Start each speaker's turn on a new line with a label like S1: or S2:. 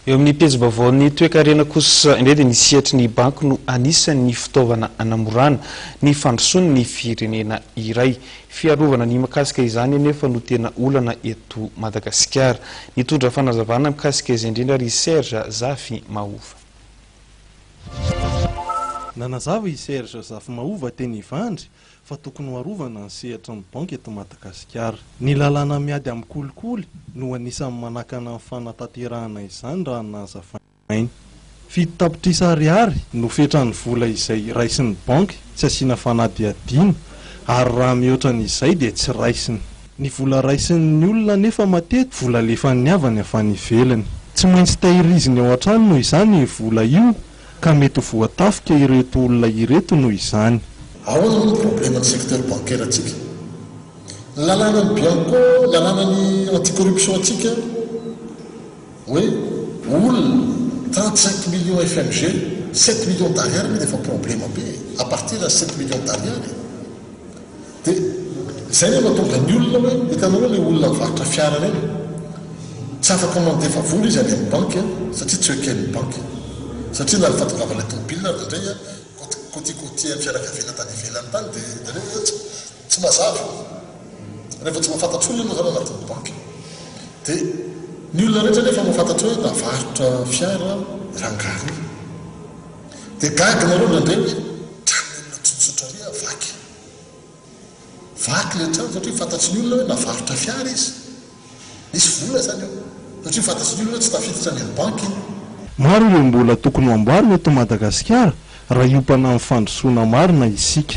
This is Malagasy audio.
S1: Eo amin'ny pejim-baovaon'ny toekarena kosa indray dia ny sehatry ny banky no anisan'ny fitaovana hanamorana ny fandrosoan'ny firenena iray. Fiarovana ny mikasika izany anefa no tena olana eto Madagasikara. Nitondra fanazavana mikasika izay indrindra ary i Serge Zafimahova.
S2: Nanazava i Serge Zafimahova teny Ivandry fa tokony ho arovana ny sehatry ny banky eto Madagasikara. Ny lalàna miady amin'ny kolikoly no anisan'ny manakana ny fanatanterahana izany raha ny nazavainy. 7 tapitrisa ariary no fetran'ny vola izay raisin'ny banky tsy asiana fanadihadiana ary raha mihoatra an'izay dia tsy raisiny. Ny vola raisin'ny olona nefa matetika vola alefan'ny havany avy any ivelany. Tsy maintsy tahiriziny ao an-trano noho izany io vola io ka mety ho voatafika ireto olona ireto noho izany.
S3: Ahoana moa ny problème ny secteur bancaire atsika? Ny lalànan'ny Bianco, lalànan'ny anti-corruption atsika hoe olona 35 millions FMG, 7 millions d'ariary aloha dia efa problème be à partir de 7 millions d'ariary. Dia zay no mahatonga ny olona hoe hitanareo le olona mivarotra fiara reny, tsy afaka mandefa vola izy any amin'ny banky satria tsy eken'ny banky, satria na ny fahatongavana tomobile ary indraindray côté amin'ny fianakaviana tany ivelany tany dia hitanareo hoe tsy mazava rehefa tsy mahafantatra olona ianao zany anatin'ny banky. Dia ny olona rehetra nefa mahafantatra hoe navarotra fiara rangary, dia gaga nareo indraindray hoe tranon'olona tsotsotra ry vaky vaky le trano, satria fantatry ny olona hoe navarotra fiara izy, misy vola zany eo, satria fantatry ny olona hoe tsy tafiditra any amin'ny banky iny.
S2: Maro ireo mbola tokony ho amboarina eto Madagasikara raha hiompana amin'ny fandrosoana marina isika.